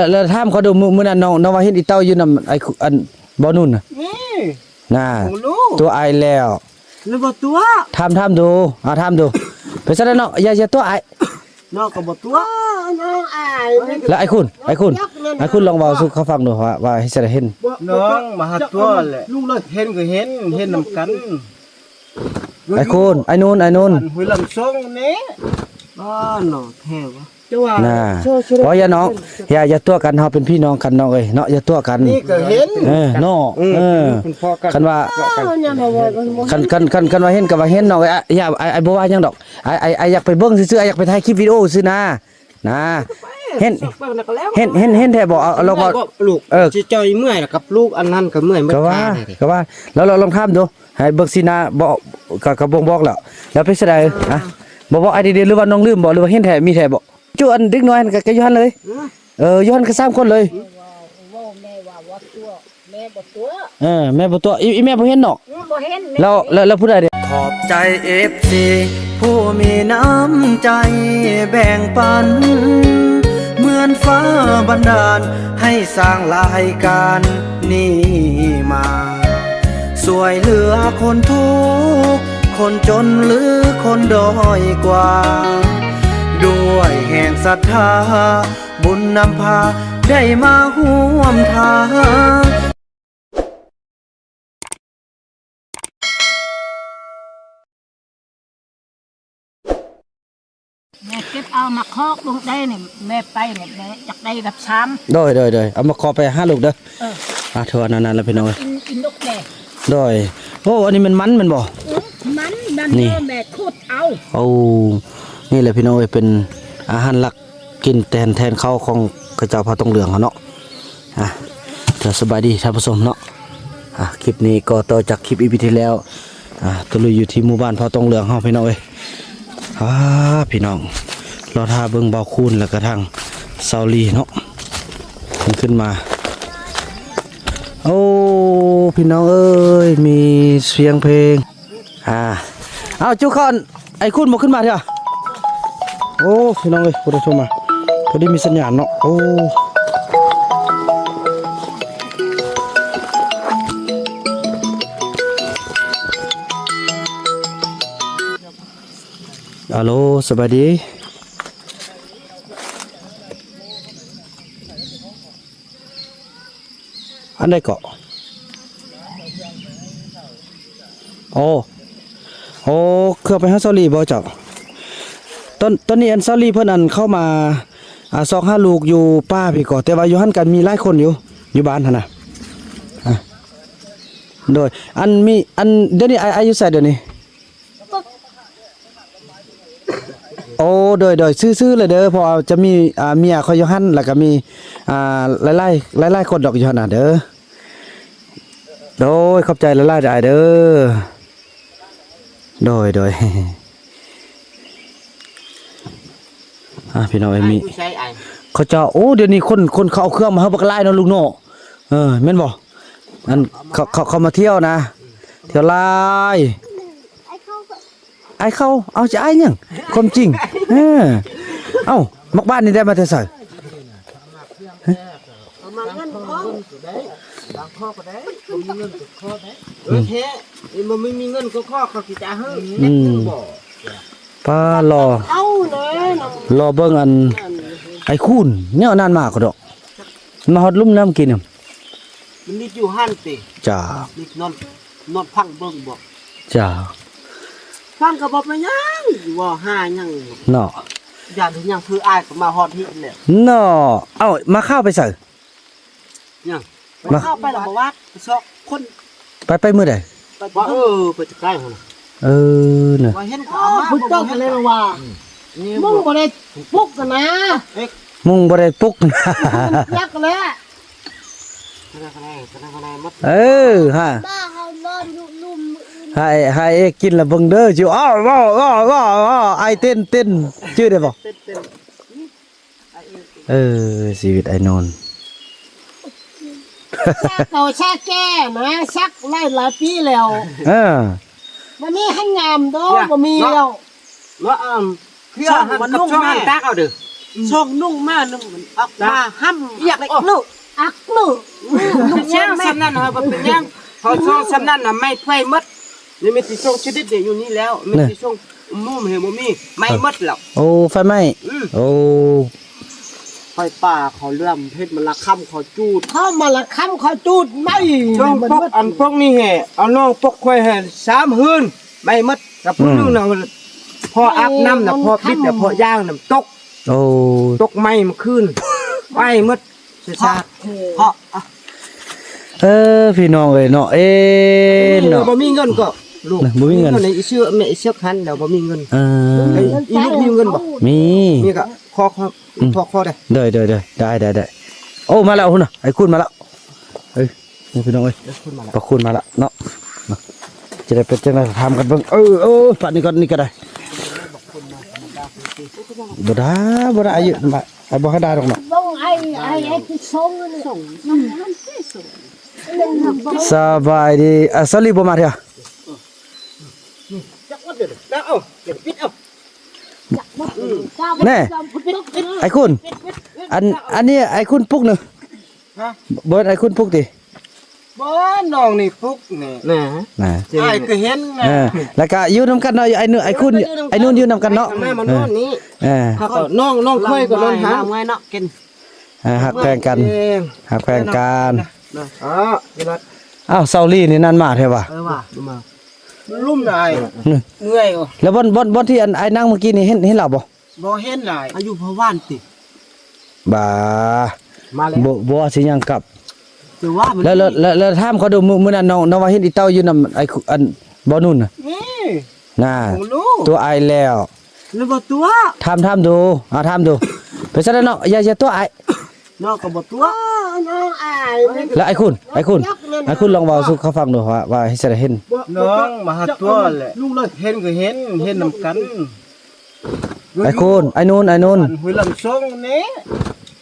ແລ້ວ ແລ້ວຖາມເຂົາດູ ມື້ ມື້ນັ້ນນ້ອງ ນ້ອງວ່າເຫັນອີເຕົ້າຢູ່ນຳໄອ້ຄຸ ອັນ ບໍ່ນຸ່ນນະ ນີ້ ນະ ບໍ່ຮູ້ ຕົວະອ້າຍແລ້ວ ຫຼືບໍ່ຕົວະ ຖາມ ຖາມດູ ອ່າ ຖາມດູ ເປັນຊັ້ນແຫຼະເນາະ ຢ່າ ຢ່າຕົວະອ້າຍ ນ້ອງກໍບໍ່ຕົວະ ນ້ອງອາຍ ແລ້ວອ້າຍຄຸນ ອ້າຍຄຸນ ອ້າຍຄຸນລອງເວົ້າສູ່ເຂົາຟັງດູວ່າ ວ່າເຮັດຈັ່ງໃດເຫັນ ນ້ອງມາຫາຕົວະແຫຼະ ເຫັນກໍເຫັນ ເຫັນນຳກັນ ອ້າຍຄູນ ອ້າຍນູນ ອ້າຍນູນ ຫ້ວຍລຳຊົງນີ້ ອ້າ ເນາະ ແທ້ວະ ນະ ເວົ້າຢ່ານ້ອງ ຢ່າ ຢ່າຕົວະກັນ ເຮົາເປັນພີ່ນ້ອງກັນນ້ອງເອີຍເນາະ ຢ່າຕົວະກັນ ນີ້ກໍເຫັນ ເອີ ເນາະ ເອີ ເປັນພໍ່ກັນ ຄັນວ່າ ຄັນ ຄັນ ຄັນ ຄັນວ່າເຫັນກໍວ່າເຫັນນ້ອງເອີຍ ອ່ະ ຢ່າ ອ້າຍ ອ້າຍບໍ່ວ່າຫຍັງດອກ ອ້າຍ ອ້າຍ ອ້າຍຢາກໄປເບິ່ງຊື່ໆ ອ້າຍຢາກໄປຖ່າຍຄລິບວິດີໂອຊື່ນາ ນະ ເຫັນ ເຫັນ ເຫັນ ເຫັນແທ້ບໍ່ ເອົາ ເອົາລອງເວົ້າ ເອີ ຊິຈ່ອຍເມື່ອຍແລ້ວກັບລູກ ອັນນັ້ນກໍເມື່ອຍໝົດ ກໍວ່າ ກໍວ່າ ລອງ ລອງ ລອງຖາມດູ ໃຫ້ເບິ່ງສີໜ້າ ບໍ່ ກໍ ກໍບົ່ງບອກແລ້ວ ແລ້ວເປັນຈັ່ງໃດ ອ່າ ອ່ະ ບໍ່ບອກອ້າຍດີໆ ຫຼືວ່ານ້ອງລືມບໍ່ ຫຼືວ່າເຫັນແທ້ ມີແທ້ບໍ່ ຈຸອັນເດັກນ້ອຍຫັ້ນກໍ ກໍຢູ່ຫັ້ນເລີຍ ເອີ ເອີ ຢູ່ຫັ້ນກໍສາມຄົນເລີຍ ເວົ້າ ເວົ້າແມ່ວ່າບໍ່ຕົວະ ແມ່ບໍ່ຕົວະ ເອີ ແມ່ບໍ່ຕົວະ ອີ ອີແມ່ບໍ່ເຫັນເນາະ ອື ບໍ່ເຫັນ ແລ້ວ ແລ້ວ ແລ້ວຜູ້ໃດເດ ຂອບໃຈເອັຟຊີຜູ້ມີນ້ຳໃຈແບ່ງປັນ ເໝືອນຟ້າບັນດານໃຫ້ສ້າງລາຍການນີ້ມາ ຊ່ວຍເຫຼືອຄົນທຸກ ຄົນຈົນ ຫຼື ຄົນດ້ອຍກວ່າ ດ້ວຍແຮງສັດທາ ບຸນນຳພາໄດ້ມາຮ່ວມທາງ. ແມ່ເກັບເອົາໝາກຄອກເບິ່ງໄດ້ນີ້ ແມ່ໄປນີ້ ແມ່ຈັກໄດ້ກັບຊາມ ໂດຍ ໂດຍ ໂດຍ ເອົາໝາກຄອກໄປຫາລູກເດີ ເອີ ອ່າ ເທົ່ານັ້ນແຫຼະພີ່ນ້ອງເອີຍ ກິນ ກິນດົກແດ່ ໂດຍ ໂອ້ ອັນນີ້ແມ່ນມັນແມ່ນບໍ່ ອື ມັນ ມັນ ນີ້ ແມ່ຂຸດເອົາ ໂອ້ ນີ້ແຫຼະພີ່ນ້ອງເອີຍ ເປັນອາຫານຫຼັກ ກິນແທນ ແທນເຂົ້າຂອງເຂົາເຈົ້າເຜົ່າຕົງເຫຼືອງເຮົາເນາະ ອ່ະ ເຈົ້າ ສະບາຍດີທ່ານຜູ້ຊົມເນາະ ອ່ະ ຄລິບນີ້ກໍຕໍ່ຈາກຄລິບອີພີທີ່ແລ້ວ ອ່ະ ຕະລຸຍຢູ່ທີ່ໝູ່ບ້ານເຜົ່າຕົງເຫຼືອງເຮົາພີ່ນ້ອງເອີຍ ອ່າ ພີ່ນ້ອງ ລໍຖ້າເບິ່ງບ່າວຄູນ ແລ້ວກະທາງຊາວລີເນາະ ເພິ່ນຂຶ້ນມາ ໂອ້ ພີ່ນ້ອງເອີຍ ມີສຽງເພງ ອ່າ ເອົາ ຈຸຄອນ ໄອ້ຄຸນບໍ່ຂຶ້ນມາເທື່ອ ໂອ້ ພີ່ນ້ອງເອີຍ ຜູ້ໃດໂທມາ ພໍດີມີສັນຍານເນາະ ໂອ້ ອາໂລ ສະບາຍດີ. ອັນໃດເກາະ? ໂອ້ ໂອ້ ເຄື່ອງໄປຫາຊາວລີບໍ່ເຈົ້າ? ຕອນ ຕອນນີ້ອັນຊາວລີເພິ່ນອັນເຂົ້າມາ ອ່າ ຊອກຫາລູກຢູ່ປ່າພີ້ເກາະ ແຕ່ວ່າຢູ່ຫັ້ນກໍມີຫຼາຍຄົນຢູ່ ຢູ່ບ້ານຫັ້ນນະ ອ່າ ໂດຍ ອັນມີ ອັນ ດຽວນີ້ອາ ອາຢູ່ໃສດຽວນີ້? ໂອ້ ໂດຍ ໂດຍ ຊື່ໆ ເລີຍເດີ ເພາະວ່າຈະມີ ອ່າ ເມຍຂ້ອຍຢູ່ຫັ້ນ ແລ້ວກໍມີ ອ່າ ຫຼາຍໆ ຫຼາຍໆ ຄົນດອກຢູ່ຫັ້ນນະເດີ ໂດຍ ຂອບໃຈຫຼາຍໆ ເດີ ອ້າຍເດີ ໂດຍ ໂດຍ ອ່າ ພີ່ນ້ອງເອີຍ ມີ ເຂົາເຈົ້າ ໂອ້ ດຽວນີ້ຄົນ ຄົນເຂົາເອົາເຄື່ອງມາໃຫ້ບັກຫຼາຍເນາະ ລຸງເນາະ ເອີ ແມ່ນບໍ່? ອັນ ເຂົາ ເຂົາ ເຂົາມາທ່ຽວນະ ທ່ຽວຫຼາຍ ອ້າຍເຂົາ ເອົາ ຈະອ້າຍຫຍັງ? ຄວາມຈິງ ເອີ ເອົ້າ ໝາກບາດນີ້ໄດ້ມາແຕ່ໃສ? ເອົາມາເງິນ ບາງພໍ່ກໍໄດ້ ບໍ່ມີເງິນກໍຂໍໄດ້ ເອີ ແທ້ ບໍ່ມີເງິນກໍຂໍ ເຂົາຊິຈ່າຍໃຫ້ ອືມ ບໍ່ ປ້າ ລໍ ເອົາເລີຍ ລໍເບິ່ງອັນ ອັນ ໄອ້ຄູນ ແນວນັ້ນມາກໍດອກ ມາຮອດລຸ່ມນ້ຳກິນ ມັນນິດຢູ່ຫັ້ນຕິ ຈ້າ ນິດນອນ ນອນຟັງເບິ່ງບໍ່ ຈ້າ ຟັງກໍບໍ່ເປັນຫຍັງ ເວົ້າຫາຫຍັງເນາະ ຢ້ານຫຍັງ ຄືອ້າຍກໍມາຮອດນີ້ແຫຼະເນາະ ເອົ້າ ມາຂ່າວໄປໃສ? ຫຍັງ ມາ ມາເຂົ້າໄປລະບໍ່ວ່າ ໄປຊອກຄົນ ໄປ ໄປມື້ໃດ? ໄປ ວ່າ ເອີ ໄປແຕ່ໃກ້ຫັ້ນນະ ເອີ ນະ ວ່າເຫັນເຂົາເອົາມາ ເພິ່ນເຈົ້າກໍເລີຍວ່າ ອືມ ມຸງບໍ່ໄດ້ປຸກຫັ້ນນະ ມຸງບໍ່ໄດ້ປຸກ ຈັກແຫຼະ ເອີ ຮະ ບ້າເຮົານອນຢູ່ລຸ່ມ ໃຫ້ ໃຫ້ເອກກິນລະເບິ່ງເດີ ຈິ ອ້າວ ອ້າວ ອ້າວ ອ້າວ ອ້າວ ອ້າຍເຕັ້ນ ເຕັ້ນ ຈື່ໄດ້ບໍ່? ເຕັ້ນ ເອີ ຊີວິດອ້າຍໂນນ ເຂົາຊາແກ່ມາ ສັກໄດ້ຫຼາຍປີແລ້ວ ເອີ ບໍ່ມີໃຫ້ງາມດອກ ບໍ່ມີແລ້ວ ເນາະ ເອີ ເພື່ອຫັນກັບຊ່ວງຫັນຕາກເອົາເດີ ຊ່ອງນຸ່ງມາໜຶ່ງມັນອອກມາຫ້ຳ ອຽກເລີຍ ອັກເລີຍ ອືມ ນຸ່ງເປັນຫຍັງຊ່ຳນັ້ນ ເຮົາບໍ່ເປັນຫຍັງ ເຮົາຊ່ອງຊ່ຳນັ້ນນະ ໄມ້ໄຟໝົດ ນີ້ມີແຕ່ຊ່ອງຊະນິດດຽວຢູ່ນີ້ແລ້ວ ມີແຕ່ຊ່ອງໝູ່ເຫັນບໍ່ມີ ໄມ້ໝົດແລ້ວ ໂອ້ ໄຟໄໝ້ ອືມ ໂອ້ ໄຟປ່າເຂົາເຫຼື້ອມ ເຮັດມະລະຄຳເຂົາຈູດ ເຮົາມະລະຄຳເຂົາຈູດໄໝ້ ຊ່ອງປົກ ອັນປົກນີ້ແຮ ເອົານ້ອງປົກຂ້ອຍໃຫ້ສາມຄືນ ໄໝ້ໝົດ ກັບຜູ້ໜຶ່ງນະ ພໍອາບນ້ຳນະ ພໍບິດນະ ພໍຍ່າງນະ ຕົກ ໂອ້ ຕົກໄໝ້ມາຄືນ ໄໝ້ໝົດ ເສຍຊາດ ເພາະ ເອີ ພີ່ນ້ອງເອີຍເນາະ ເອີເນາະ ບໍ່ມີເງິນກໍລູກ ບໍ່ມີເງິນ ອີເຊືອກ ແມ່ອີເຊືອກຫັ້ນແລ້ວບໍ່ມີເງິນ ເອີ ອີລູກມີເງິນບໍ່ ມີ ມີກໍຂໍ ຂໍ ຂໍໄດ້ ໄດ້ ໄດ້ ໄດ້ ໄດ້ ໂອ້ ມາແລ້ວພຸ້ນນະ ໄອ້ຄຸນມາແລ້ວ ເອີ ນີ້ພີ່ນ້ອງເອີຍ ປາຄູນມາລະເນາະ ຈະໄດ້ເປັນຈັ່ງໃດຖາມກັນເບິ່ງ ເອີ ເອີ ປານີ້ກ່ອນ ນີ້ກໍໄດ້ ບໍ່ໄດ້ ບໍ່ໄດ້ ອາຍຸ ບໍ່ໃຫ້ໄດ້ດອກເນາະ ເບິ່ງໄອ້ ໄອ້ ໄອ້ທີ່ສົ່ງນີ້ ສະບາຍດີ ອາ ສາລີບໍ່ມາເທື່ອ ແນ່ ໄອ້ຄຸນ ອັນ ອັນນີ້ໄອ້ຄຸນປຸກເນາະ ຮະ ບໍ່ແມ່ນໄອ້ຄຸນປຸກຕິ ບໍ່ ນ້ອງນີ້ປຸກນີ້ ນະ ນະ ອ້າຍກໍເຫັນນະ ເອີ ແລ້ວກໍຢູ່ນຳກັນເນາະ ໄອ້ນຸ່ນ ໄອ້ຄຸນ ໄອ້ນຸ່ນຢູ່ນຳກັນເນາະ ມານອນນີ້ ເອີ ເຂົາກໍນ້ອງ ນ້ອງເຄີຍກໍນອນຫັ້ນ ເມື່ອຍເນາະ ກິນ ເອີ ຮັກແພງກັນ ຮັກແພງກັນ ເອີ ເອົ້າ ເຊົາລີນີ້ນັ້ນມາແທ້ຫວາ ເອີ ຫວາ ມາ ລຸມໄດ໋ ເມື່ອຍ ແລ້ວບ່ອນ ບ່ອນ ບ່ອນທີ່ອັນ ອ້າຍນັ່ງມື້ກີ້ນີ້ ເຫັນ ເຫັນລາວບໍ່? ບໍ່ເຫັນຫຼາຍ ອາຍຸພໍວານຕິ ບາ ມາແລ້ວ ບໍ່ ບໍ່ວ່າຊິຍ່າງກັບ ແລ້ວ ແລ້ວ ແລ້ວຖາມເຂົາດູ ມື້ ມື້ນັ້ນນ້ອງ ນ້ອງວ່າເຫັນອີເຕົ້າຢູ່ນຳໄອ້ ອັນ ບໍ່ນຸ່ນນະ ນະ ຕົວະອ້າຍແລ້ວ ຫຼືບໍ່ຕົວະ ຖາມ ຖາມດູ ອາ ຖາມດູ ເປັນຊັ້ນເນາະ ຢ່າ ຢ່າຕົວະອ້າຍ ນ້ອງກໍບໍ່ຕົວະ ນ້ອງອາຍ ແລ້ວໄອ້ຄຸນ ໄອ້ຄຸນ ໄອ້ຄຸນລອງເວົ້າສູ່ເຂົາຟັງດູວ່າ ວ່າເຮັດຈັ່ງໃດເຫັນ ນ້ອງມາຫາຕົວະແຫຼະ ເຫັນກໍເຫັນ ເຫັນນຳກັນ ໄອ້ຄູນ ໄອ້ນູນ ໄອ້ນູນ ອັນຫ້ວຍລຳຊົງນີ້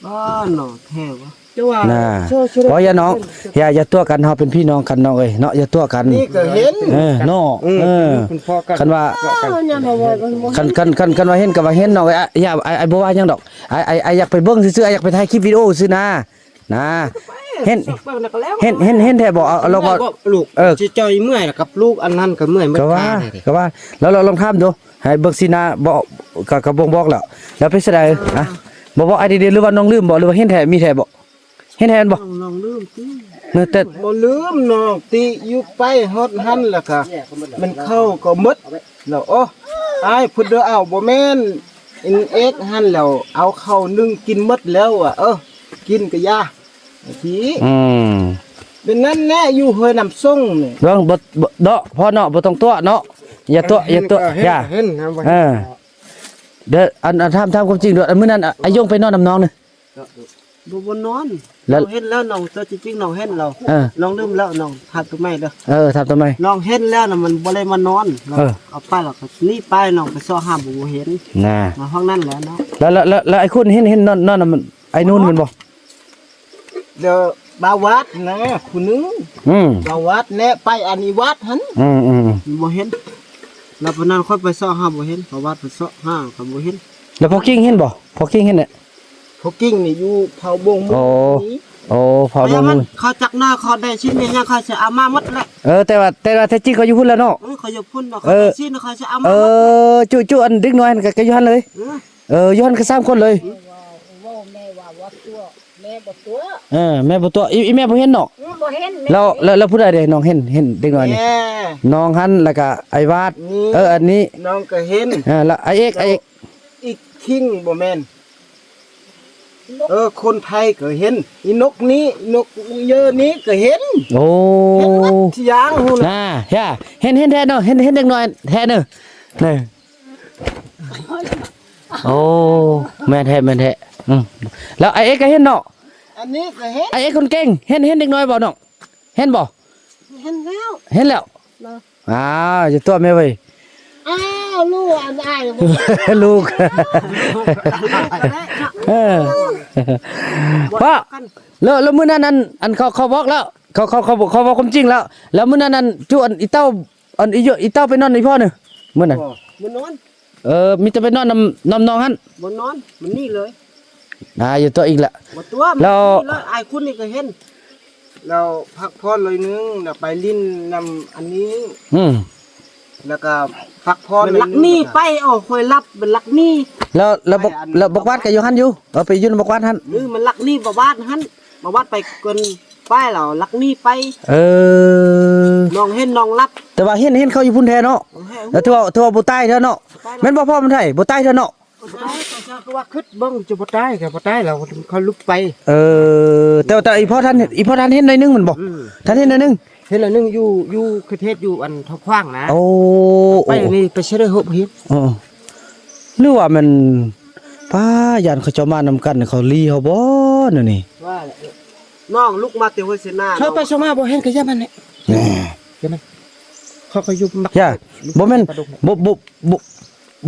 ບ້ານເນາະ ແທ້ວະ ເຈົ້າວ່ານະ ເຈົ້າ ເຈົ້າ ບໍ່ຢ່ານ້ອງ ຢ່າ ຢ່າຕົວະກັນ ເຮົາເປັນພີ່ນ້ອງກັນນ້ອງເອີຍເນາະ ຢ່າຕົວະກັນ ນີ້ກໍເຫັນ ເອີ ເນາະ ອືມ ເອີ ເປັນພໍ່ກັນ ຄັນວ່າ ຄັນ ຄັນ ຄັນ ຄັນວ່າເຫັນກໍວ່າເຫັນນ້ອງເອີຍ ອາ ອາ ອາ ອາ ບໍ່ວ່າຫຍັງດອກ ອາ ອາ ອາ ຢາກໄປເບິ່ງຊື່ໆ ອາ ຢາກໄປຖ່າຍຄລິບວິດີໂອຊື່ນາ ນະ ເຫັນ ເຫັນ ເຫັນ ເຫັນແທ້ບໍ່ ເອົາ ລອງວ່າ ເອີ ຊິຈ່ອຍເມື່ອຍກັບລູກ ອັນນັ້ນກໍເມື່ອຍ ກໍວ່າ ກໍວ່າ ລອງ ລອງ ລອງຖາມດູ ໃຫ້ເບິ່ງສີໜ້າບໍ່ ກໍ ກໍບົ່ງບອກແລ້ວ ແລ້ວເປັນຈັ່ງໃດ ອ່າ ນະ ບໍ່ ບໍ່ ອາຍດີເດ ຫຼືວ່ານ້ອງລືມບໍ່ ຫຼືວ່າເຫັນແທ້ ມີແທ້ບໍ່ ເຫັນແທ້ແມ່ນບໍ່ ນ້ອງ ນ້ອງລືມຕິ ເນາະ ແຕ່ ບໍ່ລືມນ້ອງຕິ ຢູ່ໄປຮອດຫັ້ນແລ້ວກໍ ມັນເຂົ້າກໍໝົດແລ້ວ ໂອ້ ອ້າຍພຸດເດີ ເອົາ ບໍ່ແມ່ນ ອັນເອກຫັ້ນແລ້ວ ເອົາເຂົ້າໜຶ່ງກິນໝົດແລ້ວ ເອີ ກິນກໍຢ່າ ອືມ ເປັນນັ້ນແຫຼະ ຢູ່ຫ້ວຍນ້ຳຊົງນີ້ ເບິ່ງ ບໍ່ ບໍ່ ເນາະ ພໍ່ເນາະ ບໍ່ຕ້ອງຕົວະເນາະ ຢ່າຕົວະ ຢ່າຕົວະ ຢ່າ ເອີ ເດີ ອັນ ອັນ ຖາມ ຖາມຄວາມຈິງເດີ ອັນມື້ນັ້ນ ອາຍົງໄປນອນນຳນ້ອງນີ້ ບໍ່ ບໍ່ນອນ ແລ້ວ ເຮົາເຫັນແລ້ວນ້ອງ ຕົວຈິງໆ ນ້ອງເຫັນແລ້ວ ເອີ ນ້ອງລືມແລ້ວ ນ້ອງຖາມຕົວໃໝ່ເດີ ເອີ ຖາມຕົວໃໝ່ ນ້ອງເຫັນແລ້ວນະ ມັນບໍ່ໄດ້ມານອນ ເອີ ເອົາໄປແລ້ວກໍໜີໄປ ນ້ອງໄປຊອກຫາບໍ່ ບໍ່ເຫັນ ນະ ມາຫ້ອງນັ້ນແຫຼະເນາະ ແລ້ວ ແລ້ວ ແລ້ວ ແລ້ວໄອ້ຄຸນເຫັນ ເຫັນນອນ ນອນນຳໄອ້ນູນແມ່ນບໍ່? ດຽວບ່າວວັດນະ ຜູ້ໜຶ່ງ ອືມ ບ່າວວັດແນະ ໄປອັນນີ້ວັດຫັ້ນ ອືມໆ ບໍ່ເຫັນ ແລ້ວປານນັ້ນຂ້ອຍໄປຊອກຫາບໍ່ເຫັນ ບ່າວວັດໄປຊອກຫາກໍບໍ່ເຫັນ ແລ້ວພໍ່ກິ້ງເຫັນບໍ່? ພໍ່ກິ້ງເຫັນແຫຼະ ພໍ່ກິ້ງນີ້ຢູ່ເຜົ່າບົງ ໂອ້ ໂອ້ ເຜົ່າບົງ ເຂົາຈັກໜ້ອຍ ເຂົາໄດ້ຊິນໄດ້ຫຍັງ ເຂົາຊິເອົາມາໝົດແຫຼະ ເອີ ແຕ່ວ່າ ແຕ່ວ່າແທ້ຈິງເຂົາຢູ່ພຸ້ນແລ້ວເນາະ ເອີ ເຂົາຢູ່ພຸ້ນເນາະ ເຂົາໄດ້ຊິນ ເຂົາຊິເອົາມາ ເອີ ຈຸ ຈຸ ອັນເດັກນ້ອຍຫັ້ນກໍ ກໍຢູ່ຫັ້ນເລີຍ ເອີ ເອີ ຢູ່ຫັ້ນກໍສາມຄົນເລີຍ ເວົ້າ ເວົ້າແມ່ວ່າບໍ່ຕົວະ ແມ່ບໍ່ຕົວະ ເອີ ແມ່ບໍ່ຕົວະ ອີ ອີແມ່ບໍ່ເຫັນເນາະ ອືມ ບໍ່ເຫັນ ແລ້ວ ແລ້ວ ແລ້ວຜູ້ໃດເດ ນ້ອງເຫັນ ເຫັນເດັກນ້ອຍນີ້ ແມ່ ນ້ອງຫັ້ນ ແລ້ວກະໄອ້ວາດ ນີ້ ເອີ ອັນນີ້ ນ້ອງກໍເຫັນ ເອີ ແລ້ວໄອ້ເອກ ໄອ້ເອກ ອີກຄິງບໍ່ແມ່ນ ເອີ ຄົນໄທກໍເຫັນ ອີນົກນີ້ ນົກເຢີນີ້ກໍເຫັນ ໂອ້ ເຫັນໝົດທຸກຢ່າງພຸ້ນນະ ນະ ເຫັນ ເຫັນແທ້ເນາະ ເຫັນ ເຫັນເດັກນ້ອຍແທ້ເນາະ ນີ້ ໂອ້ ແມ່ນແທ້ ແມ່ນແທ້ ອືມ ແລ້ວອ້າຍເອກກໍເຫັນເນາະ ອັນນີ້ກໍເຫັນ ອ້າຍເອກຄົນເກັ່ງ ເຫັນ ເຫັນເດັກນ້ອຍບໍ່ນ້ອງ ເຫັນບໍ່? ເຫັນແລ້ວ ເຫັນແລ້ວ ເນາະ ອ້າວ ຢ່າຕົວະແມ່ເວີຍ ອ້າວ ລູກ ອັນອ້າຍ ລູກ ເອີ ພໍ່ ແລ້ວ ແລ້ວມື້ນັ້ນ ອັນ ອັນເຂົາ ເຂົາບອກແລ້ວ ເຂົາ ເຂົາ ເຂົາ ເຂົາເວົ້າຄວາມຈິງແລ້ວ ແລ້ວມື້ນັ້ນ ອັນ ຈຸ ອັນ ອີເຕົ້າ ອັນ ອີເຈົ້າ ອີເຕົ້າໄປນອນນຳພໍ່ນີ້ ມື້ນັ້ນ ບໍ່ ບໍ່ນອນ ເອີ ມີແຕ່ໄປນອນນຳ ນຳນ້ອງຫັ້ນ ບໍ່ນອນ ມັນໜີເລີຍ ອ່າ ຢູ່ຕົວະອີກລະ ບໍ່ຕົວະ ແລ້ວ ແລ້ວອ້າຍຄຸນນີ້ກໍເຫັນ ແລ້ວພັກຜ່ອນໜ້ອຍໜຶ່ງ ແລ້ວໄປຫຼິ້ນນຳອັນນີ້ ອືມ ແລ້ວກໍພັກຜ່ອນ ມັນລັກໜີໄປ. ໂອ້ ຂ້ອຍລັບ ມັນລັກໜີ ແລ້ວ ແລ້ວບັກ ແລ້ວບັກວາດກໍຢູ່ຫັ້ນຢູ່ ເອີ ໄປຢູ່ນຳບັກວາດຫັ້ນ ເອີ ມັນລັກໜີ ບັກວາດຫັ້ນ ບັກວາດໄປກ່ອນ ໄປແລ້ວລັກໜີໄປ ເອີ ນ້ອງເຫັນນ້ອງລັບ ແຕ່ວ່າເຫັນ ເຫັນເຂົາຢູ່ພຸ້ນແທ້ເນາະ ເອີ ແລ້ວຖືວ່າ ຖືວ່າບໍ່ຕາຍເທື່ອເນາະ ບໍ່ຕາຍ ແມ່ນບໍ່ພໍ່ມັນໄທ ບໍ່ຕາຍເທື່ອເນາະ ບໍ່ຕາຍ ກໍວ່າຄິດເບິ່ງຈະບໍ່ຕາຍ ກໍບໍ່ຕາຍແລ້ວ ເຂົາຫຼຸບໄປ ເອີ ແຕ່ ແຕ່ອີ່ພໍ່ທ່ານ ອີ່ພໍ່ທ່ານເຫັນໜ້ອຍໜຶ່ງແມ່ນບໍ່ ອືມ ທ່ານເຫັນໜ້ອຍໜຶ່ງ ເຫັນໜ້ອຍໜຶ່ງຢູ່ ຢູ່ເຂດເຂດຢູ່ອັນເທາະຂວາງນະ ໂອ້ ໄປ ໂອ້ ນີ້ໄປເສຍເດີ ເຮົາບໍ່ເຫັນ ເອີ ຫຼືວ່າແມ່ນ ປ້າ ຢ້ານເຂົາເຈົ້າມານຳກັນ ເຂົາລີເຮົາບໍ່ ແນວນີ້ ວ່າແຫຼະ ນ້ອງລຸກມາແຕ່ຫ້ວຍເສນາ ເຂົາໄປຊອກມາບໍ່ເຫັນກະຢ່າມັນແຫຼະ ແນ່ ຢ່າມັນ ເຂົາກໍຢູ່ມັກ ຢ່າ ບໍ່ແມ່ນ ບໍ່ ບໍ່ ບໍ່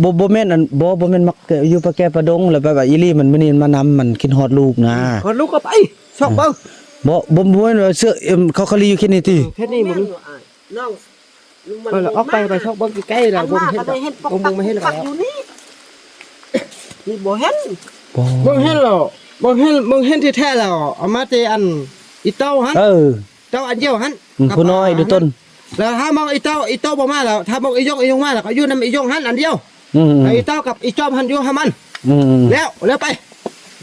ບໍ່ ບໍ່ແມ່ນອັນ ບໍ່ ບໍ່ແມ່ນມັກຢູ່ປະແກປະດົງ ແລ້ວແບບວ່າອີ່ຫຼີມັນ ມື້ນີ້ມັນມານຳ ມັນຄິດຮອດລູກນະ ຮອດລູກກໍໄປຊອກເບິ່ງ ບໍ່ ບໍ່ ບໍ່ແມ່ນວ່າເຊື່ອ ເອີ ເຂົາ ເຂົາລີຢູ່ເຂດນີ້ຕິ ເອີ ເຂດນີ້ບໍ່ມີ ນ້ອງ ເອີ ອອກໄປ ໄປຊອກເບິ່ງໃກ້ໆ ແລ້ວບໍ່ເຫັນ ບໍ່ເຫັນກໍ ຢູ່ນີ້ ນີ້ບໍ່ເຫັນ ບໍ່ ບໍ່ເຫັນແລ້ວ ບໍ່ເຫັນ ບໍ່ເຫັນທີ່ແທ້ແລ້ວ ເອົາມາແຕ່ອັນອີ່ເຕົ້າຫັ້ນ ເອີ ເຕົ້າອັນດຽວຫັ້ນ ອືມ ກັບຜູ້ນ້ອຍດູຕົ້ນ ແລ້ວຖ້າມອງອີ່ເຕົ້າ ອີ່ເຕົ້າບໍ່ມາແລ້ວ ຖ້າມອງອີ່ຢົງ ອີ່ຢົງມາແລ້ວ ກໍຢູ່ນຳອີ່ຢົງຫັ້ນອັນດຽວ ອືມ ແລ້ວອີ່ເຕົ້າກັບອີ່ຈອມຫັ້ນຢູ່ຫາມັນ ອືມ ແລ້ວ ແລ້ວໄປ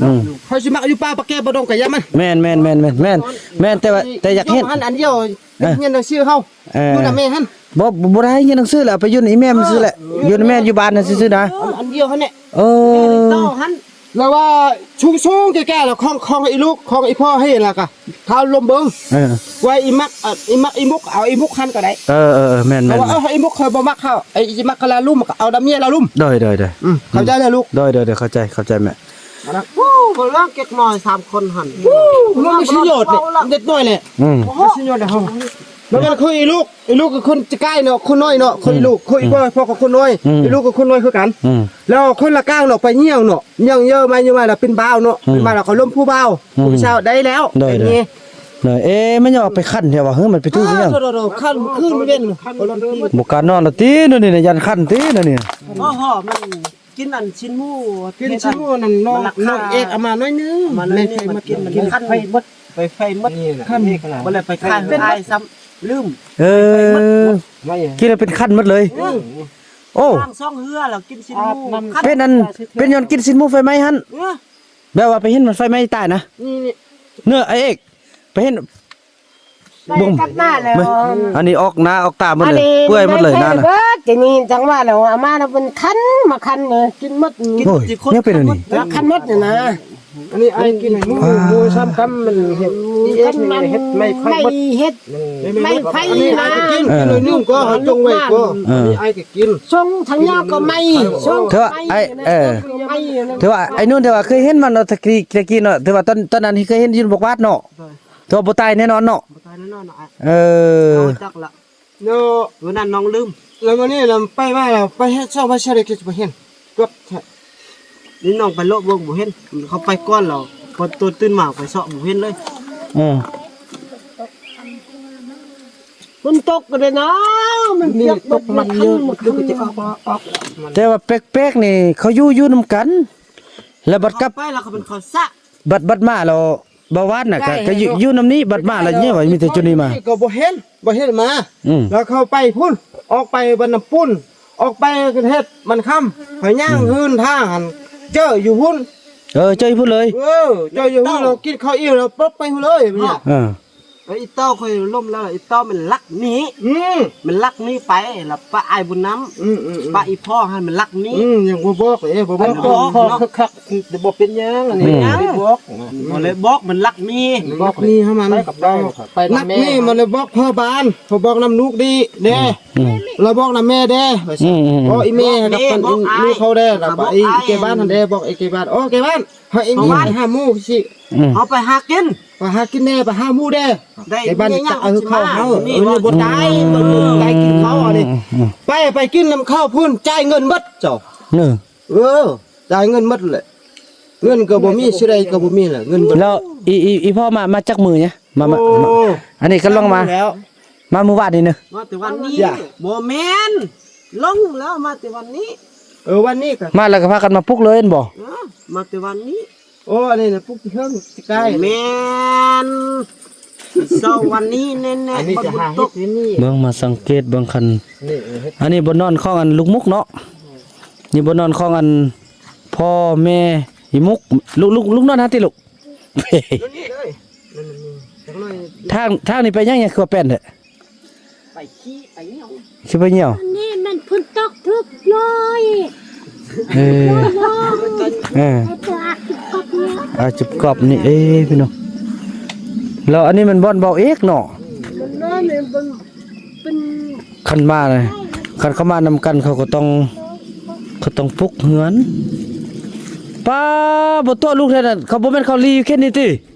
ອືມ ຂ້ອຍຊິມັກຢູ່ປ່າປະແກປະດົງກະຢ່າມັນ ແມ່ນ ແມ່ນ ແມ່ນ ແມ່ນ ແມ່ນ ແຕ່ວ່າ ແຕ່ຢາກເຫັນ ອີ່ຢົງຫັ້ນອັນດຽວ ເອີ ຮຽນໜັງສືເຮົາ ເອີ ຢູ່ນຳແມ່ຫັ້ນ ບໍ່ ບໍ່ໄດ້ຮຽນໜັງສືແຫຼະ ໄປຢູ່ນຳອີ່ແມ່ມັນຊື່ແຫຼະ ເອີ ຢູ່ນຳແມ່ຢູ່ບ້ານຫັ້ນຊື່ໆນະ ອັນ ອັນດຽວຫັ້ນແຫຼະ ເອີ ແລ້ວວ່າສູງໆແກ່ໆ ແລ້ວຂອງ ຂອງອີ່ລູກ ຂອງອີ່ພໍ່ໃຫ້ ແລ້ວກະຖ້າລົມເບິ່ງ ເອີ ໄວ້ອີ່ມັກ ເອີ ອີ່ມັກ ອີ່ມຸກ ເອົາອີ່ມຸກຫັ້ນກໍໄດ້ ເອີ ເອີ ເອີ ແມ່ນໆ ເພາະວ່າ ເອີ ອີ່ມຸກເຂົາບໍ່ມັກເຮົາ ໄອ້ອີ່ມັກກໍລະລຸ່ມ ກໍເອົາດຳເມຍລະລຸ່ມ ໂດຍ ໂດຍ ໂດຍ ອືມ ເຂົ້າໃຈແລ້ວລູກ ໂດຍ ໂດຍ ໂດຍ ເຂົ້າໃຈ ເຂົ້າໃຈແມ່ ໂອ້ ບໍ່ລອງເກັກນ້ອຍສາມຄົນຫັ້ນ ໂອ້ ມັນມີປະໂຫຍດເດ ເດັກນ້ອຍແຫຼະ ອືມ ປະໂຫຍດເດເຮົາ ມັນຄືອີ່ລູກ ອີ່ລູກຄືຄົນຈະກາຍເນາະ ຄົນນ້ອຍເນາະ ອືມ ຄືອີ່ລູກ ຄືອີ່ພໍ່ ພໍ່ກໍຄົນນ້ອຍ ອືມ ອີ່ລູກກໍຄົນນ້ອຍຄືກັນ ອືມ ແລ້ວຄົນລະກາງເນາະ ໄປຍ່ຽວເນາະ ຍ່ຽວເຢີມາຍ່ຽວມາແລ້ວເປັນບ່າວເນາະ ອືມ ເປັນບ່າວແລ້ວກໍລົມຜູ້ບ່າວ ອືມ ຜູ້ສາວໄດ້ແລ້ວ ໂດຍ ເປັນ ໂດຍ ເອີ ແມ່ນຫຍັງວ່າໄປຄັນແທ້ວະ ເຮີ ມັນໄປຖືກອີ່ຫຍັງ ຄັນຄືນເວັນ ບໍ່ການນອນລະຕິ ໂນ່ນນີ້ນະ ຢ້ານຄັນຕິ ໂນ່ນນີ້ ໂອ້ໂຫ ມັນ ກິນອັນຊີ້ນໝູ ກິນຊີ້ນໝູນັ້ນ ນ້ອງ ນ້ອງເອກເອົາມາໜ້ອຍໜຶ່ງ ເອົາມາໜ້ອຍໜຶ່ງ ມັນກິນ ມັນຄັນ ໄຟໝົດ ໄຟ ໄຟໝົດ ນີ້ນະ ຄັນ ບໍ່ໄດ້ໄປຄ້າງອ້າຍຊ້ຳ ລືມ ເອີ ກິນແລ້ວເປັນຄັນໝົດເລີຍ ອືມ ໂອ້ ລ້າງສອງເຮືອແລ້ວກິນຊີ້ນໝູ ເປັນອັນ ເປັນຍ້ອນກິນຊີ້ນໝູໄຟໄໝ້ຫັ້ນ ເອີ ແບບວ່າໄປເຫັນມັນໄຟໄໝ້ຕາຍນະ ນີ້ ນີ້ ເນີ ອ້າຍເອກ ໄປເຫັນ ໄດ້ກັບມາແລ້ວ ອັນນີ້ອອກໜ້າອອກຕາໝົດເລີຍ ອັນນີ້ ເປື່ອຍໝົດເລີຍ ໄດ້ ນະ ເບິດ ທີນີ້ຈັ່ງວ່າແລ້ວ ເອົາມາແລ້ວເປັນຄັນ ມາຄັນນີ້ ກິນໝົດ ໂອ້ຍ ແນວເປັນອັນນີ້ ຄັນໝົດນີ້ນະ ອັນນີ້ອ້າຍກິນໃຫ້ໝູ ໝູຊ້ຳກຳມັນເຮັດ ເຮັດໄມ້ໄຟໝົດ ເຮັດໄມ້ໄຟນະ ກິນໜ້ອຍໜຶ່ງກໍຈົງໄວ້ກໍ ອັນນີ້ອ້າຍກໍກິນ ຊົງທາງຍາວກໍໄມ້ ຊົງ ຖືວ່າໄອ້ ເອີ ຖືວ່າໄອ້ນຸ່ນ ຖືວ່າເຄີຍເຫັນມັນເນາະ ແຕ່ກີ້ ແຕ່ກີ້ເນາະ ຖືວ່າຕອນ ຕອນນັ້ນເຄີຍເຫັນຢູ່ບວກວາດເນາະ ໂດຍ ແຕ່ວ່າບໍ່ຕາຍແນ່ນອນເນາະ ບໍ່ຕາຍແນ່ນອນເນາະ ເອີ ເອົາຈັກລະ ເນາະ ມື້ນັ້ນນ້ອງລືມ ແລ້ວມື້ນີ້ລະໄປມາລະໄປເຮັດຊອກໄປເສຍເດ ຄືຊິບໍ່ເຫັນ ເກືອບແທ້ ນີ້ນ້ອງໄປເລາະເບິ່ງບໍ່ເຫັນ ເຂົາໄປກ່ອນແລ້ວ ພໍຕົວຕື່ນມາໄປເຊາະບໍ່ເຫັນເລີຍ ເອີ ຝົນຕົກກໍໄດ້ນະ ມັນ ນີ້ ປຽກ ຕົກມັນເຍອະ ມັນຄືຊິອອກ ອອກ ແຕ່ວ່າແປກໆນີ້ ເຂົາຢູ່ ຢູ່ນຳກັນ ແລ້ວບັດກັບ ໄປແລ້ວເຂົາເປັນເຂົາສະ ບັດ ບັດມາແລ້ວ ບໍ່ວາດນະ ໄດ້ ກະ ກະຢູ່ ເນາະ ຢູ່ນຳນີ້ ບັດມາແລ້ວ ເນາະ ເຍວ່າມີແຕ່ຈຸນີ້ມາ ກໍບໍ່ເຫັນ ບໍ່ເຫັນມາ ອືມ ແລ້ວເຂົາໄປພຸ້ນ ອອກໄປບ້ານນ້ຳປຸ້ນ ອອກໄປເຂດບ້ານຄຳ ຂ້ອຍຍ່າງ ອືມ ເຮືອນທາງຫັ້ນ ເຈີຢູ່ພຸ້ນ ເອີ ເຈີຢູ່ພຸ້ນເລີຍ ເອີ ເຈີຢູ່ພຸ້ນ ແລ້ວກິນເຂົ້າອີ່ມແລ້ວປົບໄປພຸ້ນເລີຍ ເອີ ແລ້ວອີ່ເຕົ້າຂ້ອຍລົ້ມແລ້ວ ອີ່ເຕົ້າມັນລັກໜີ ອືມ ມັນລັກໜີໄປ ແລ້ວປະອ້າຍບຸນນຳ ອືມໆໆ ປະອີ່ພໍ່ຫັ້ນມັນລັກໜີ ອືມ ຍັງບໍ່ບອກເດ້ ບໍ່ບອກ ບອກຄັກໆ ຄືບໍ່ເປັນຫຍັງ ອັນນີ້ ອືມ ບໍ່ໄດ້ບອກ ບໍ່ໄດ້ບອກ ມັນລັກໜີ ລັກໜີເຮົາມັນ ໄປກັບໄປ ລັກໜີ ມັນໄດ້ບອກພໍ່ບ້ານ ເຂົາບອກນຳລູກດີເດ້ ອືມ ລະບອກນຳແມ່ເດ້ ວ່າຊັ້ນ ອືມໆໆ ບອກອີ່ແມ່ກັບ ບອກ ອັນ ບອກອ້າຍ ລູກເຂົາເດ້ ລະບອກ ບອກ ອີ່ ອີ່ແກ່ບ້ານຫັ້ນເດ້ ບອກອີ່ແກ່ບ້ານ ໂອ້ ແກ່ບ້ານ ເຮົາເອງ ເອີ ໄປຫາໝູຊິ ອືມ ເຮົາໄປຫາກິນ ໄປຫາກິນແດ່ ໄປຫາໝູແດ່ ໄດ້ ໄປບ້ານ ເອົາເຂົ້າເຮົາ ນີ້ ເອີ ບໍ່ຕາຍ ອືມ ບໍ່ຕາຍກິນເຂົ້າອັນນີ້ ອືມ ໄປ ໄປກິນນຳເຂົາພຸ້ນ ຈ່າຍເງິນໝົດເຈົ້າ ເອີ ເອີ ຈ່າຍເງິນໝົດແຫຼະ ເງິນກໍບໍ່ມີ ຊິໄດ້ກໍບໍ່ມີແຫຼະ ເງິນໝົດ ແລ້ວ ອີ ອີ ອີ່ພໍ່ມາ ມາຈັກມື້ນີ້ ມາ ມາ ໂອ້ ມາ ອັນນີ້ກໍລົງມາ ແລ້ວ ມາມື້ວານນີ້ເນາະ ມາແຕ່ວັນນີ້ ບໍ່ແມ່ນ ລົງແລ້ວ ມາແຕ່ວັນນີ້ ເອີ ວັນນີ້ກໍ ມາແລ້ວກໍພາກັນມາປຸກເລີຍແມ່ນບໍ່ ເອີ ມາແຕ່ວັນນີ້ ໂອ້ ອັນນີ້ນະ ປຸກທີ່ເທິງທີ່ກາຍ ແມ່ນ ເຊົ້າວັນນີ້ແນ່ໆ ອັນນີ້ຈະຫາເຮັດຢູ່ນີ້ ເບິ່ງ ມາສັງເກດເບິ່ງຄັນ ນີ້ເຮັດ ອັນນີ້ບ່ອນນອນຂອງອັນລູກມຸກເນາະ ນີ້ບ່ອນນອນຂອງອັນພໍ່ແມ່ອີ່ມຸກ ລູກ ລູກ ລູກນອນຫັ້ນຕິລູກ ຢູ່ນີ້ເລີຍ ນັ້ນໆໆ ຈັກໜ້ອຍ ທາງ ທາງນີ້ໄປຫຍັງ ຫຍັງຄືວ່າແປ້ນແທ້? ໄປຂີ້ໄປຍ່ຽວ ຊິໄປຍ່ຽວ ອັນນີ້ມັນຝົນຕົກຖືກເລີຍ ເອີ ເອີ ເອົາຕົວອາບຈິບກອບນີ້ ອາບຈິບກອບນີ້ ເອີ ພີ່ນ້ອງ ແລ້ວອັນນີ້ມັນບ່ອນເບົາເອກເນາະ ມັນນອນນີ້ມັນເປັນ ຄັນມານະ ຄັນເຂົາມານຳກັນ ເຂົາກໍຕ້ອງ ເຂົາຕ້ອງປຸກເຮືອນ ປ້າ ບໍ່ຕົວະລູກແທ້ນັ້ນ ເຂົາບໍ່ແມ່ນເຂົາລີ້ຢູ່ເຂດນີ້ຕິ?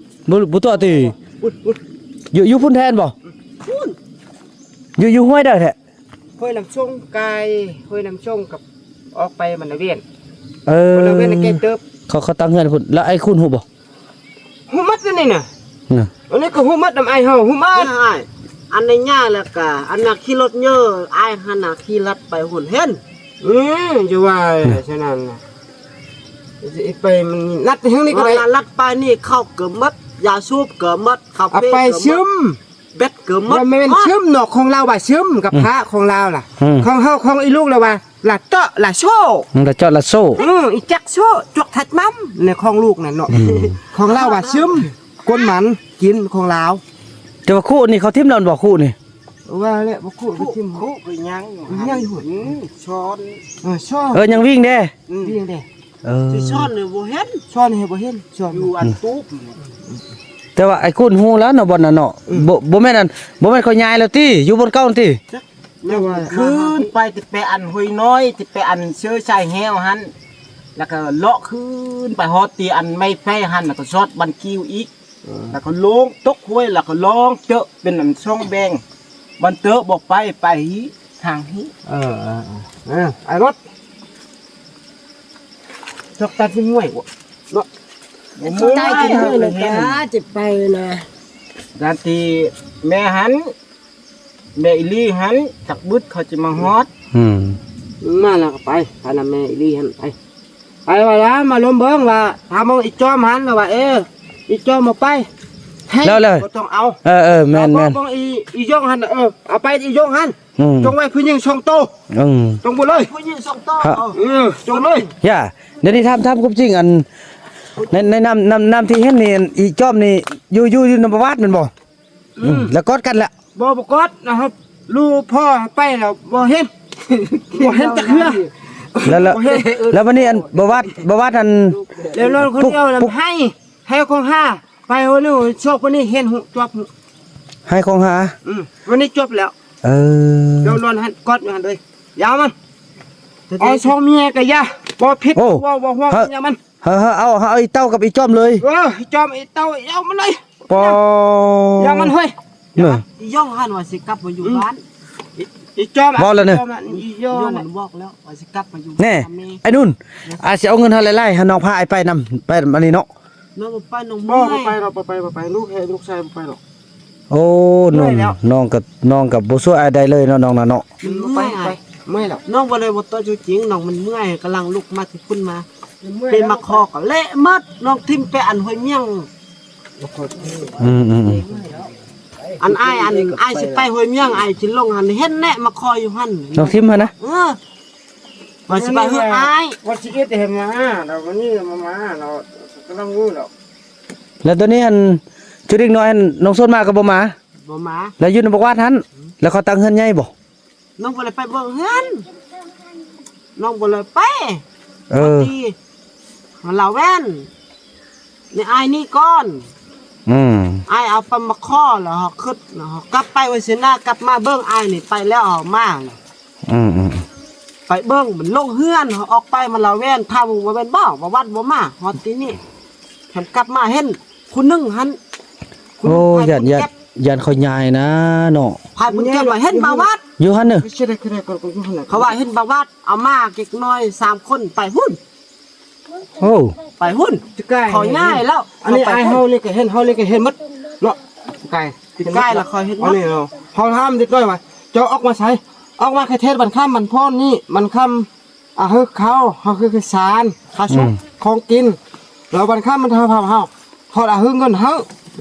ບໍ່ ບໍ່ຕົວະຕິ? ພຸ້ນ ພຸ້ນ ຢູ່ ຢູ່ພຸ້ນແທ້ນບໍ່? ພຸ້ນ ຢູ່ ຢູ່ຫ້ວຍໃດແທ້? ຫ້ວຍນ້ຳຊົງ ກາຍຫ້ວຍນ້ຳຊົງກັບອອກໄປມັນລະວຽນ ເອີ ມັນລະວຽນໃກ້ເຕີບ ເຂົາ ເຂົາຕັ້ງເຮືອນພຸ້ນ ແລ້ວອ້າຍຄູນຮູ້ບໍ່? ຮູ້ໝົດອັນນີ້ນະ ນະ ອັນນີ້ກໍຮູ້ໝົດນຳອ້າຍເຮົາ ຮູ້ໝົດອ້າຍ ອັນໃນຫຍ້າ ແລ້ວກະອັນນະຂີ່ລົດເຍີ ອ້າຍຫັ້ນນະຂີ່ລັດໄປຫຸ້ນເຫັນ ອື ຢ່າວ່າ ນະ ສະນັ້ນນະ ຊິໄປມັນລັດທາງນີ້ກໍໄດ້ ລັດໄປນີ້ເຂົ້າກໍໝົດ ຢາສູບກໍໝົດ ເຂົ້າເປກໍໝົດ ເອົາໄປຊຶມ ແບັດກໍໝົດ ບໍ່ແມ່ນຊຶມເນາະ ຂອງລາວວ່າຊຶມກັບ ອືມ ພະຂອງລາວລະ ອືມ ຂອງເຮົາຂອງອີລູກລະວ່າ ລະເຕາະລະໂຊ ອືມ ລະເຈາະລະໂຊ ອືມ ອີຈັກໂຊ ຈວກທັດມຳ ໃນຂອງລູກນັ້ນເນາະ ອືມ ຂອງລາວວ່າຊຶມ ກົ້ນມັນກິນຂອງລາວ ແຕ່ວ່າຄຸນີ້ເຂົາຖິ້ມແລ້ວແມ່ນບໍ່ ຄຸນີ້? ວ່າແຫຼະ ບໍ່ຄຸໄປຖິ້ມ ຄຸກໍຍັງຢູ່ ຍັງຢູ່ ອືມ ຊ້ອນ ເອີ ຊ້ອນ ເອີ ຍັງວິ່ງເດ້ ອືມ ວິ່ງເດ້ ເອີ ຊິຊ້ອນນີ້ບໍ່ເຫັນ ຊ້ອນນີ້ບໍ່ເຫັນ ຊ້ອນຢູ່ອັນຕູບ ອືມ ແຕ່ວ່າອ້າຍຄູນຮູ້ແລ້ວເນາະ ບ່ອນນັ້ນເນາະ ອືມ ບໍ່ ບໍ່ແມ່ນອັນ ບໍ່ແມ່ນເຂົາຍ້າຍແລ້ວຕິ ຢູ່ບ່ອນເກົ່າຫັ້ນຕິ? ຈັກ ແຕ່ວ່າ ຂຶ້ນໄປແຕ່ໄປອັນຫ້ວຍນ້ອຍ ແຕ່ໄປອັນເຊີຊາຍແຮ້ວຫັ້ນ ແລ້ວກໍເລາະຂຶ້ນໄປຮອດທີ່ອັນໄມ້ໄຜ່ຫັ້ນ ແລ້ວກໍຊອດບ້ານກີ້ວອີກ ເອີ ແລ້ວກໍລົງຕົກຫ້ວຍ ແລ້ວກໍລອງເຈີເປັນອັນຊ່ອງແບ່ງ ບ້ານເຕີບໍ່ໄປ ໄປຮີທາງຮີ ເອີ ເອີ ເອີ ເອີ ໄອ້ລົດ ຈອກຕັດຊິເມື່ອຍບໍ່ເນາະ ບໍ່ເມື່ອຍ ໄດ້ກິນມື້ນະ ຈະໄປນະ ດ້ານທີ່ແມ່ຫັ້ນ ແມ່ອີ່ລີຫັ້ນ ຈັກບຶດເຂົາຈະມາຮອດ ອືມ ມາແລ້ວກໍໄປ ພານຳແມ່ອີ່ລີຫັ້ນໄປ ໄປວ່າລະ ມາລົມເບິ່ງວ່າ ຖາມເບິ່ງອີຈອມຫັ້ນລະວ່າ ເອີ ອີຈອມບໍ່ໄປ ໃຫ້ ແລ້ວ ແລ້ວ ບໍ່ຕ້ອງເອົາ ເອີ ເອີ ແມ່ນ ເອົາເບິ່ງ ແມ່ນ ເບິ່ງອີ ອີຢອງຫັ້ນ ເອີ ເອົາໄປອີຢອງຫັ້ນ ອືມ ຈົ່ງໄວ້ຜູ້ຍິງສອງໂຕ ອືມ ຈົ່ງບໍ່ເລີຍ ຜູ້ຍິງສອງໂຕ ຮະ ເອີ ຈົ່ງເລີຍ ຢ່າ ດຽວນີ້ຖາມ ຖາມຄວາມຈິງ ອັນ ໃນ ໃນນ້ຳ ນ້ຳ ນ້ຳທີ່ເຫັນນີ້ ອີຈອມນີ້ ຢູ່ ຢູ່ ຢູ່ນຳປະຫວັດແມ່ນບໍ່? ອືມ ອືມ ແລ້ວກອດກັນລະ ບໍ່ ບໍ່ກອດນະຄັບ ລູກພໍ່ໄປແລ້ວບໍ່ເຫັນ ບໍ່ເຫັນຈັກເທື່ອ ແລ້ວ ແລ້ວ ບໍ່ເຫັນ ແລ້ວບັດນີ້ອັນ ປະຫວັດ ປະຫວັດອັນ ແລ້ວນອນຄົນດຽວ ປຸກ ໃຫ້ ໃຫ້ຂອງຫາ ໄປຫົວໜຶ່ງຊອກຄົນນີ້ເຫັນຫູຈວບ ໃຫ້ຂອງຫາ ອືມ ວັນນີ້ຈວບແລ້ວ ເອີ ດຽວນອນຫັ້ນກອດຢູ່ຫັ້ນເລີຍ ຢ່າມັນ ເອົາສອງເມຍກໍຢ່າ ບໍ່ຜິດ ໂອ້ ບໍ່ ບໍ່ ບໍ່ ຢ່າມັນ ເຮົາ ເຮົາເອົາ ເຮົາເອົາອີເຕົ້າກັບອີຈອມເລີຍ ເອີ ອີຈອມ ອີເຕົ້າ ເອົາມັນເລີຍ ປໍ ຢ່າມັນເຮີ້ຍ ເນາະ ອີຢອງຫັ້ນວ່າຊິກັບມາຢູ່ ອືມ ບ້ານ ອີ ອີຈອມ ບອກແລ້ວເນາະ ອີຈອມ ມັນບອກແລ້ວວ່າຊິກັບມາຢູ່ ແນ່ ບ້ານ ໄອ້ນຸ່ນ ອາດຊິເອົາເງິນເຮົາຫຼາຍໆ ໃຫ້ນ້ອງພາອ້າຍໄປນຳ ໄປອັນນີ້ເນາະ ນ້ອງບໍ່ໄປ ນ້ອງເມື່ອຍ ບໍ່ ບໍ່ໄປດອກ ບໍ່ໄປ ບໍ່ໄປ ລູກໃຫ້ລູກຊາຍບໍ່ໄປດອກ ໂອ້ ເມື່ອຍແລ້ວ ນ້ອງ ນ້ອງກໍ ນ້ອງກໍບໍ່ຊ່ວຍອ້າຍໄດ້ເລີຍເນາະ ນ້ອງນະເນາະ ເມື່ອຍ ໄປ ໄປ ເມື່ອຍແລ້ວ ນ້ອງບໍ່ໄດ້ບໍ່ຕົວະຕົວຈິງ ນ້ອງມັນເມື່ອຍ ກຳລັງລຸກມາແຕ່ພຸ້ນມາ ເປັນມາຄໍກໍເລະໝົດ ນ້ອງຖິ້ມໄປອັນຫ້ວຍມຽງ ອືມໆໆ ອັນອ້າຍ ອັນອ້າຍຊິໄປຫ້ວຍມຽງ ອ້າຍຊິລົງຫັ້ນ ເຫັນແນະມາຄໍຢູ່ຫັ້ນ ນ້ອງຖິ້ມຫັ້ນນະ ເອີ ວ່າຊິໄປເຮືອອ້າຍ ວ່າຊິເຮັດໃຫ້ມາ ແລ້ວວັນນີ້ມາ ມາ ແລ້ວກຳລັງຮູ້ແລ້ວ ແລ້ວຕອນນີ້ອັນ ຈຸເດັກນ້ອຍອັນ ນ້ອງໂສດມາກໍບໍ່ມາ ບໍ່ມາ ແລ້ວຢູ່ນຳບັກຫວັດຫັ້ນ ແລ້ວເຂົາຕັ້ງເຮືອນໃຫຍ່ບໍ່? ນ້ອງບໍ່ໄດ້ໄປເບິ່ງເຮືອນ ນ້ອງບໍ່ໄດ້ໄປ ເອີ ມາລາວແວ່ນ ນີ້ອ້າຍນີ້ກ່ອນ ອືມ ອ້າຍເອົາປາມາຄໍ ແລ້ວເຮົາຄຶດ ແລ້ວເຮົາກັບໄປໄວເສນາ ກັບມາເບິ່ງອ້າຍນີ້ໄປແລ້ວ ເຮົາມາ ອືມໆ ໄປເບິ່ງມັນລົງເຮືອນ ເຮົາອອກໄປມາລາວແວ່ນ ຖາມວ່າແມ່ນບໍ່ ວ່າວັດບໍ່ມາ ຮອດທີ່ນີ້ ຄັນກັບມາເຫັນຜູ້ໜຶ່ງຫັ້ນ ໂອ້ ຢ້ານ ຢ້ານ ຢ້ານເຂົາຍ້າຍນະເນາະ ພາຍບຸນແກ້ວວ່າເຫັນບ່າວວັດ ຢູ່ຫັ້ນເດີ ເຂົາວ່າເຫັນບ່າວວັດ ເອົາມາເດັກນ້ອຍສາມຄົນໄປພຸ້ນ ໂອ້ ໄປພຸ້ນ ເຂົາຍ້າຍແລ້ວ ອັນນີ້ອ້າຍເຮົານີ້ກໍເຫັນ ເຮົານີ້ກໍເຫັນໝົດເນາະ ກາຍ ປີກາຍລະຂ້ອຍເຫັນໝົດ ອັນນີ້ເຮົາ ເຮົາຖາມເດັກນ້ອຍວ່າ ເຈົ້າອອກມາໃສ ອອກມາແຄ່ເທດບ້ານຄຳ ບ້ານໂພນນີ້ ບ້ານຄຳ ອາ ເຮີເຂົ້າ ເຮົາຄືສານ ເຂົ້າສຸກ ອືມ ຂອງກິນ ລາວບ້ານຄ້າມັນເຮົາ ເຮົາ ເຮົາ ເຮົາລະຫຶງເງິນເຮົາ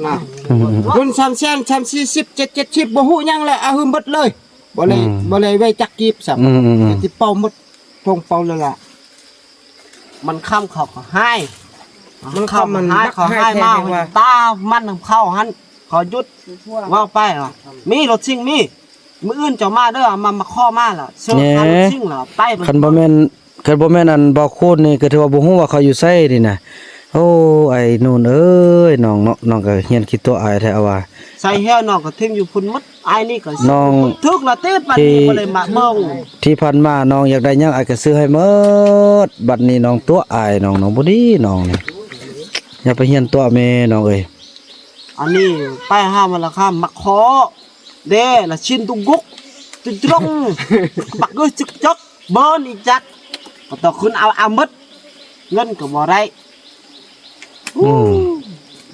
ນະ ອືມ ເງິນສາມແສນ ສາມສີ່ສິບ ເຈັດ ເຈັດສິບ ບໍ່ຮູ້ຫຍັງແຫຼະ ອາຫຶງເບິດເລີຍ ບໍ່ໄດ້ ອືມ ບໍ່ໄດ້ໄວ້ຈັກກີບຊ້ຳ ອືມໆໆ ແຕ່ຊິເປົ່າໝົດ ຕົງເປົ່າເລີຍລະ ມັນຄຳເຂົາກໍຮ້າຍ ມັນຄຳມັນຮ້າຍ ມັນເຂົາຮ້າຍມາ ຮ້າຍແທ້ວ່າ ຕາມັນນຳເຂົາຫັ້ນ ເຂົາຢຸດ ເວົ້າໄປວ່າ ມີລົດຊິງ ມີ ມື້ອື່ນເຈົ້າມາເດີ ມາ ມາຂໍມາລະ ເຊີນ ແໜ ເອົາລົດຊິງລະ ໄປ ຄັນບໍ່ແມ່ນ ຄັນບໍ່ແມ່ນອັນບໍ່ຄູນນີ້ ກໍຖືວ່າບໍ່ຮູ້ວ່າເຂົາຢູ່ໃສນີ້ນະ ໂອ້ ອ້າຍນູນເອີຍ ນ້ອງເນາະ ນ້ອງກໍຮຽນຂີ້ຕົວະອາຍແທ້ວ່າ ໃສ່ແຫ້ວນ້ອງກໍຖິ້ມຢູ່ພຸ້ນໝົດ ອ້າຍນີ້ກໍ ນ້ອງ ຖືກລະຕິ ປານນີ້ບໍ່ໄດ້ມາເບິ່ງ ທີ່ຜ່ານມານ້ອງຢາກໄດ້ຫຍັງ ອ້າຍກໍຊື້ໃຫ້ໝົດ ບັດນີ້ນ້ອງຕົວະອາຍ ນ້ອງ ນ້ອງບໍ່ດີ ນ້ອງນີ້ ຢ່າໄປຮຽນຕົວະແມ່ ນ້ອງເອີຍ ອັນນີ້ໄປຫາມາລະຄາ ໝາກຂໍ ເດ້ລະຊິນຕຸກກຸກຕຸກຈຣອງ ບັກເອີຍຈຶກຈອກ ເບີນອີຈັກ ກໍຕ້ອງຂຶ້ນເອົາ ເອົາໝົດ ເງິນກໍບໍ່ໄດ້ ອື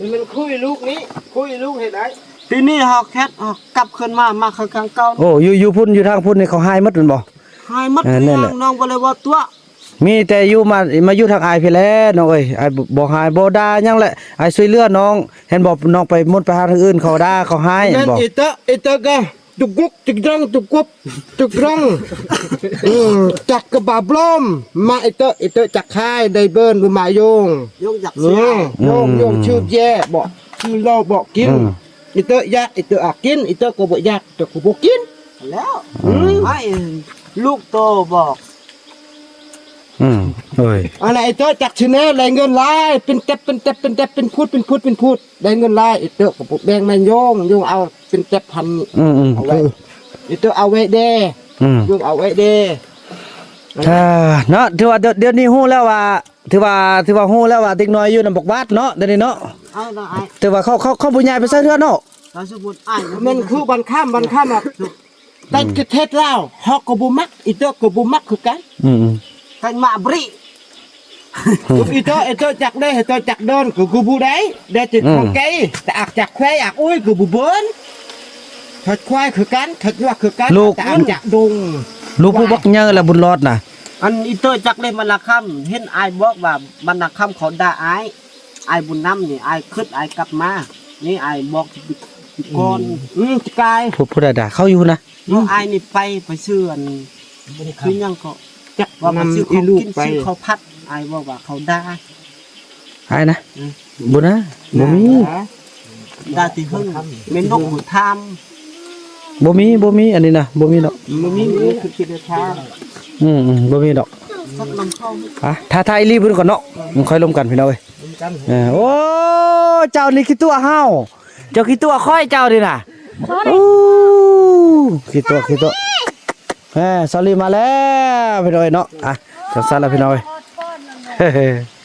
ມ ມັນຄຸຍລູກນີ້ ຄຸຍລູກເຮັດໄດ້ ປີນີ້ເຮົາແຄັດ ເຮົາກັບຄືນມາ ມາຄືກັນເກົ່າ ໂອ້ ຢູ່ ຢູ່ພຸ້ນ ຢູ່ທາງພຸ້ນນີ້ເຂົາຮ້າຍໝົດແມ່ນບໍ່? ຮ້າຍໝົດ ເອີ ນັ້ນແຫຼະ ນ້ອງບໍ່ໄດ້ເວົ້າຕົວະ ມີແຕ່ຢູ່ມາ ມາຢູ່ທາງອ້າຍພີ້ແຫຼະນ້ອງເອີຍ ອ້າຍບໍ່ ບໍ່ຮ້າຍບໍ່ດ່າຫຍັງແຫຼະ ອ້າຍຊ່ວຍເຫຼືອນ້ອງ ເຫັນບໍ່ ນ້ອງໄປໝົດໄປຫາທາງອື່ນ ເຂົາດ່າເຂົາຮ້າຍ ແມ່ນບໍ່ ອີເຕີ ອີເຕີກະ ຕຸກກຸກຕຸກຈຣອງ ຕຸກກຸບຕຸກຈຣອງ ອືມ ຈັກກະບາບລອມ ມາອີເຕີ ອີເຕີຈັກຂາຍ ໄດ້ເບີນບໍ່ມາໂຍງ ໂຍງຈັກເສຍ ໂຍງ ໂຍງ ອືມ ຊື່ແຍ່ບໍ່ ຊື່ເຫຼົ້າບໍ່ກິນ ອືມ ອີເຕີຢາກ ອີເຕີອາກກິນ ອີເຕີກໍບໍ່ຢາກ ເຕີກໍບໍ່ກິນ ແລ້ວ ອືມ ອືມ ໄອ້ລູກໂຕບອກ ອືມ ເອີຍ ອັນນັ້ນໄອ້ເຕີຈັກຊິແນວ ໄດ້ເງິນຫຼາຍ ເປັນແຕັບ ເປັນແຕັບ ເປັນແຕັບ ເປັນພຸດ ເປັນພຸດ ເປັນພຸດ ໄດ້ເງິນຫຼາຍ ໄອ້ເຕີກໍບໍ່ແບ່ງແມ່ນໂຍງ ໂຍງເອົາເປັນແຕັບພັນ ອືມໆ ເອົາໄວ້ ເອີ ໄອ້ເຕີເອົາໄວ້ແດ່ ອືມ ໂຍງເອົາໄວ້ແດ່ ຖ້າ ເນາະ ຖືວ່າດຽວ ດຽວນີ້ຮູ້ແລ້ວວ່າ ຖືວ່າ ຖືວ່າຮູ້ແລ້ວວ່າເດັກນ້ອຍຢູ່ນຳບັກບາດເນາະ ດຽວນີ້ເນາະ ເອົາລະອ້າຍ ຖືວ່າເຂົາ ເຂົາ ເຂົາບໍ່ຍ້າຍໄປໃສເທື່ອເນາະ ຖ້າສົມມຸດອ້າຍ ແມ່ນຄືບ້ານຄ້າມ ບ້ານຄ້າມນະ ແຕ່ປະເທດລາວ ເຮົາກໍບໍ່ມັກ ອີເຕີກໍບໍ່ມັກຄືກັນ ອືມໆ ກັນມາບຣິ ອີເຕີ ອີເຕີຈັກແດ່ ອີເຕີຈັກເດີນ ກໍຄືບໍ່ໄດ້ ໄດ້ແຕ່ ອືມ ຂອງໄກ ແຕ່ອາກຈັກແຄວອາກອຸ້ຍ ກໍບໍ່ເບີນ ທັດຄວາຍຄືກັນ ທັດຍວກຄືກັນ ລູກ ແຕ່ອາກຈັກດົງ ລູກຜູ້ບັກໃຫຍ່ລະບຸນລອດນະ ອັນອີເຕີຈັກເດ້ ມັນລະຄຳ ເຫັນອ້າຍບອກວ່າ ມັນລະຄຳເຂົາດ່າອ້າຍ ອ້າຍບຸນນຳນີ້ ອ້າຍຄຶດ ອ້າຍກັບມາ ນີ້ອ້າຍບອກ ກ່ອນ ອືມ ກາຍ ຜູ້ ຜູ້ໃດດ່າ ເຂົາຢູ່ນະ ເນາະ ອ້າຍນີ້ໄປ ໄປຊື້ອັນ ຊື້ຫຍັງກໍ ຈັກ ວ່າໄປຊື້ຂອງກິນ ນຳອີລູກໄປ ຊື້ເຂົ້າຜັດ ອ້າຍບອກວ່າເຂົາດ່າ ອ້າຍນະ ອືມ ບໍ່ນະ ບໍ່ມີ ດ່າແຕ່ເຫິງ ແມ່ນົກມາຖາມ ບໍ່ມີ ບໍ່ມີ ອັນນີ້ນະ ບໍ່ມີດອກ ບໍ່ມີ ບໍ່ມີ ຄືຄິດວ່າຖາມ ອືມໆ ບໍ່ມີດອກ ສັກນຳເຂົາ ອ່ະ ຖ້າ ຖ້າອີ່ຫຼີເພິ່ນກ່ອນເນາະ ອືມ ຄ່ອຍລົມກັນພີ່ນ້ອງເອີຍ ເອີ ໂອ້ ເຈົ້ານີ້ຂີ້ຕົວະເຮົາ ເຈົ້າຂີ້ຕົວະຂ້ອຍເຈົ້ານີ້ນະ ໂອ້ ຂີ້ຕົວະ ຂີ້ຕົວະ ເອີ ຊາວລີມາແລ້ວພີ່ນ້ອງເອີຍເນາະ ອ່ະ ຈັ່ງຊັ້ນລະພີ່ນ້ອງເອີຍ